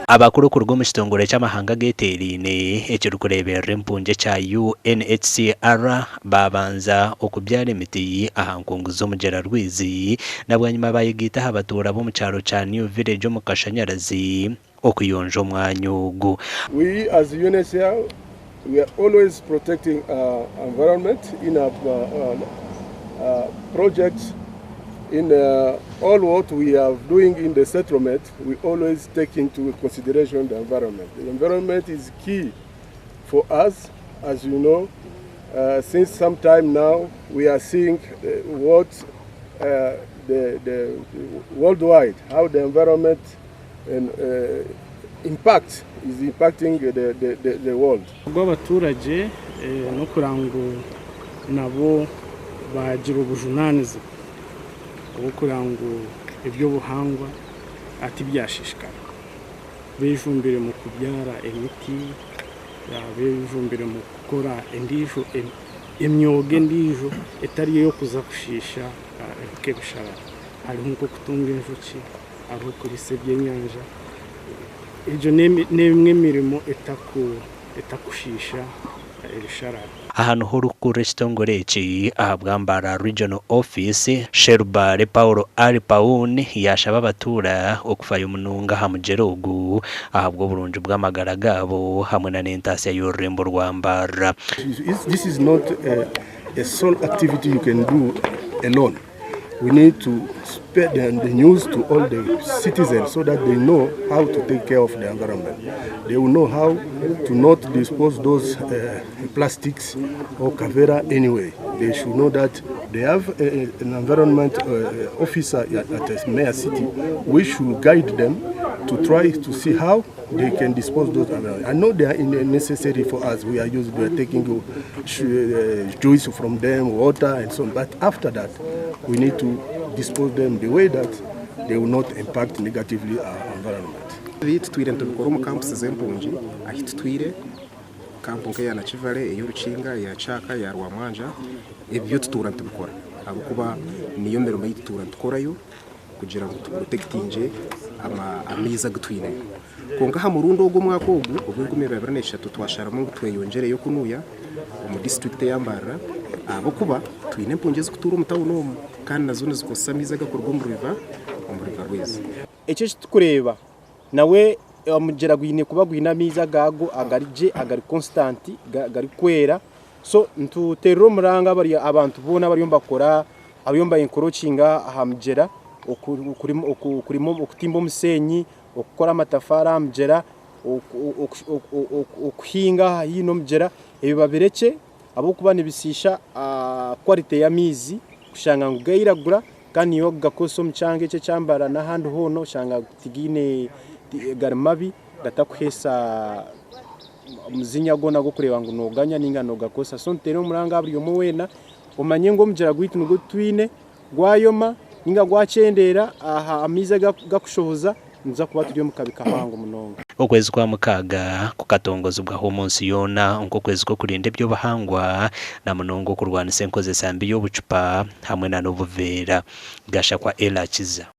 Abakuru kuruga omu kitongore ky'amahanga ageteeraine ekirikureeberera empungi ekya UNHCR baabanza okubyara emiti aha nkungu z'omugyera Rwizi na bwanyima baayegaita aha batuura b'omu kyaro kya New Village omu Kashanyarazi okuyonja omwanya ogu. We as UNHCR we are always protecting our environment in our projects in all what we are doing in the settlement we always take into consideration the environment. The environment is key for us as you know uh, since some time now we are seeing what uh, the, the worldwide how the environment and uh, impact is impacting the, the, the, the world. Gw'abaturage n'okureba ngu nabo baagira obujunaanizibwa obw'okureba ngu eby'obuhangwa tibyashiishikara. Beejumbire omu kubyara emiti, beejumbire omu kukora endiijo emyoga endiijo etari ey'okuza kushiisha nk'ebisharara. Hariho nk'okutunga enjoki, hariho okuriisa ebyenyanja. Egyo n'emwe emirimo etakushiisha ebisharara. Aha niho orikukurira ekitongore eki ahabwa Mbarara Regional Office, Sherubare Paul Ali Paun yaashaba abatuura okufayo munonga aha mugyera ogu ahabw'oburungi bw'amagara gaabo hamwe na n'entaasya y'orurembo rwa Mbarara. This is not a sole activity you can do alone. We need to spread the, the news to all the citizens so that they know how to take care of the environment. They will know how to not dispose those plastics or kavera anyway. They should know that they have a, an environment officer at, at Mayor City which should guide them to try to see how they can dispose those. I know they are necessary for us. We are used, we are taking juice from them, water and so on. But after that, we need to dispose them the way that they will not impact negatively our environment. Tutwire nitubikora omu kampusi z'empungi ahi tutwire kampu nk'eya Nakivale, ey'Orukinga, eya Kyaka, eya Rwamwanja, ebyo tutuura nitubikora ahabw'okuba niyo mirimo ei tutuura nitukorayo kugira ngu tupurotekitingye amaizi agu twineyo. Kwonka aha murundi ogu omwaka ogu ogw'enkumi ibiri abiri n'eshatu twasharamu ngu tweyongyereyo kunuya omu disiturikiti eya Mbarara ahabw'okuba twine empungi ezirikutuura omu tawuni omu kandi nazo nizikozesa amaizi agarikuruga omu river omu River Rwizi. Eki eki turikureeba nawe omugyera gwine kuba gwine amaizi agaago agari gye agari constant garikwera so nituteerera omuranga abantu boona abariyo nibakora abariyo niba encroachinga aha mugyera okutimba omusheenyi, okukora amatafaari aha mugyera, okuhinga haihi n'omugyera ebi babirekye ahabw'okuba nibishiisha quality y'amaizi kushanga ngu gairagura kandi niiwe orikugakozesa omu kyanga eki ekya Mbarara n'ahandi hoona oshanga tigaine gari mabi gatakuheesa omujinya gwona gw'okureeba ngu nooganywa nainga noogakozesa. So nituteera omuranga aha buri omwe weena omanye ngu omugyera gwaitu nigwo twine gwayoma nainga gwakyendeera aha amaizi agakushohoza nituza kuba turi omu kabi kahango munonga. Okwezi Kwamukaaga kukatongozibwaho omu nsi yoona nk'okwezi kw'okurinda eby'obuhangwa na munonga okurwanisa enkozesa mbi y'obucupa hamwe na n'obuveera. Gashakwa Ella Kiza.